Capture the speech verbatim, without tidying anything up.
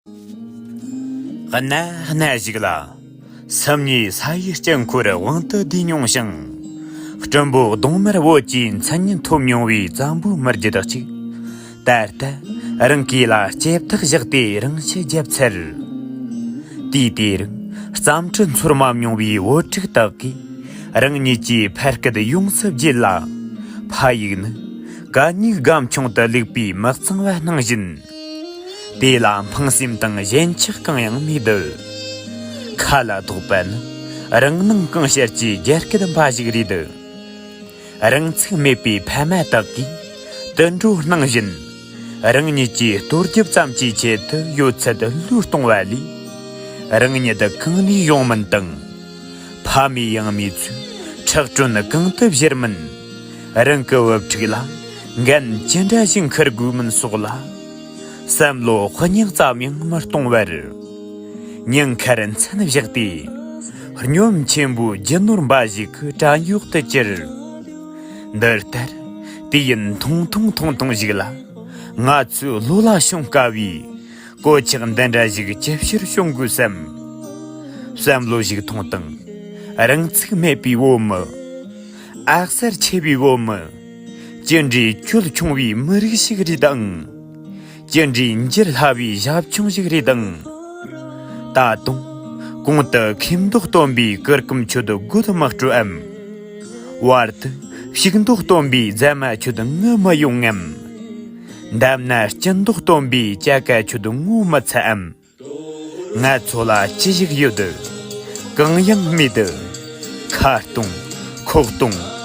གནའ་གནའ་ཞིག་ལ། སུམ་གཉིས་ས་ཡི་དཀྱིལ་འཁོར་དབང་དུ་བསྡུས་མྱོང་ཞིང་། སྲིན་པོ་གདོང་དམར་བོད་ཀྱི་མཚན་ཉིད་ཐོབ་མྱོང་བའི་བཙན་པོའི་མི་རྒྱུད་ཅིག་ད་ལྟ་རང་གིས་ལ་སྐྱེ་ཐག་བཞག་སྟེ་རང་ཤི་བརྒྱབ་ཚར། དུས་དེར་བརྩམས་སྒྲུབ་ཚོར་མ་མྱོང་བའི་བུ་ཕྲུག་དག་གིས་རང་ཉིད་ཀྱི་ཕ་སྐད་ཡོངས་སུ་བརྗེད་ལ། ཕ་ཡིག་ནི་གད་སྙིགས་སྒམ་ཆུང་དུ་བླུགས་པའི་མི་གཙང་བ་ནང་བཞིན། དེ་ལ་ཕངས་སེམས་དང་ཞེན་ཆགས་གང་ཡང་མེད་དོ། ཁ་ལ་ཐོགས་པ་ནི་རང་སྣང་གང་ཤར་གྱི་རྒྱ་སྐད་འབའ་ཞིག་རེད་དོ། རང་ཚུགས་མེད་པའི་ཕ་མ་དག་གིས་དུད་འགྲོ་སྣང་བཞིན་རང་ཉིད་ཀྱི་གཏོར་རྒྱབ་ཙམ་གྱི་ཆེད་དུ་ཡོད་ཚད་བློས་གཏོང་བ་ལས། རང་ཉིད་གང་ནས་ཡོང་མིན་དང་། ཕ་མེས་ཡང་མེས་ཚོས་ཁྲག་དྲོན་གང་དུ་བཞུར་མིན། རང་གི་བུ་ཕྲུག་ལ་འགན་ཅི་འདྲ་ཞིག་འཁུར་དགོས་མིན་སོགས་ལ། བསམ་བློ་སྙིང་ཙམ་ཡང་མི་གཏོང་བར། སྙིང་ཁར་མཚན་བཞག་སྟེ། སྙོམས་ཆེན་པོའི་རྒྱུ་ནོར་འབའ་ཞིག་གི་བྲན་གཡོག་ཏུ་གྱུར། འདི་ལྟར་དུས་ཡུན་ཐུང་ཐུང་ཐུང་ཐུང་ཞིག་ལ། ང་ཚོའི་བློ་ལ་ཤོང་དཀའ་བའི་གོད་ཆག་འདི་འདྲ་ཞིག་ཅི་ཕྱིར་བྱུང་དགོས་སམ། བསམ་བློ་ཞིག་ཐོངས་དང་། རང་ཚུགས་མེད་པའི་བོད་མི། ཨ་གསར་ཆེ་བའི་བོད་མི། ཅི་འདྲའི་ཁྱོད་ཆུང་བའི་མི་རིགས་ཤིག་རེད་དང་། ཅི་འདྲའི་འགྱུར་སླ་བའི་ཞབས་ཆུང་ཞིག་རེད་དང་། ད་དུང་། གོང་དུ་ཁེམ་མདོག་སྟོན་པའི་གུར་གུམ་ཁྱོད་དགོད་མ་སྤྲོ་འམ། བར་དུ་ཕྱུག་མདོག་སྟོན་པའི་རྫ་མ་ཁྱོད་ངུ་མི་ཡོང་ངམ། འདབས་ན་སྐྱིད་མདོག་སྟོན་པའི་ཅ་ཀ་ཁྱོད་ངོ་མི་ཚ་འམ། ང་ཚོ་ལ་ཅི་ཞིག་ཡོད། གང་ཡང་མེད། ཁ་སྟོང་། ཁོག་སྟོང་